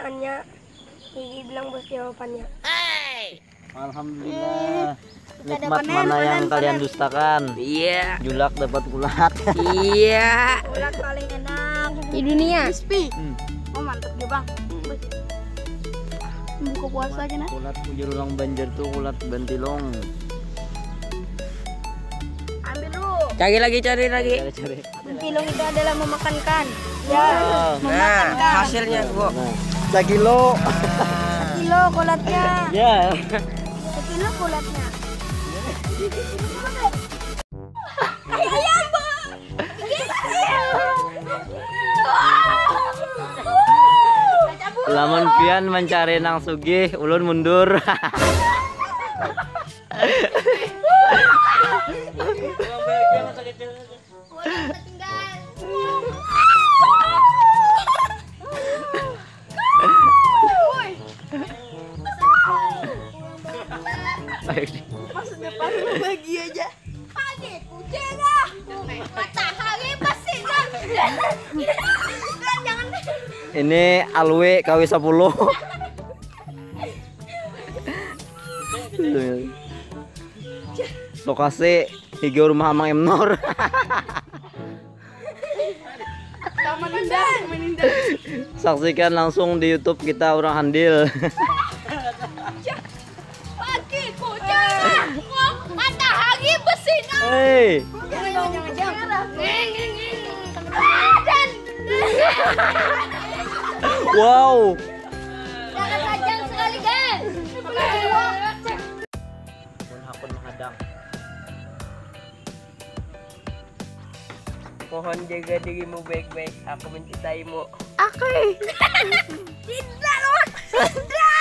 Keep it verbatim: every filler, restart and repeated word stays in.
Anya, Gigi bilang bos jawabannya. Alhamdulillah. Nikmat mana yang kalian dustakan? Iya. Julak dapat kulat. Iya. Kulat paling enak di dunia. Crispy. Hmm. Oh, mantap juga, Bang. Buka puasa aja nah. Kulat bujur ulang banjir tuh kulat bantilong. Ambil dulu. Cari lagi, cari lagi. Cari, cari. Bentilung itu adalah memakankan. Ya, oh, memakankan. Nah, hasilnya, Bu. Nah, sekilo. Sekilo kulatnya. Ya. Sekilo kulatnya. Lamun pian mencari nang sugih, ulun mundur. Masa depan lu bagi aja. Pagi kucing ah. Matahari pasti kan. Jangan. Ini alwe KW sepuluh. Lokasi Higa rumah Amang Emnor. Taman Indah, Taman Indah. Saksikan langsung di YouTube kita orang handil. Pakai kucing. Matahari besi. Hei. Wow. Jangan sekali, guys. Mun hakun menghadang. Mohon jaga dirimu baik-baik. Aku mencintaimu. Oke. Cinta lu. Cinta.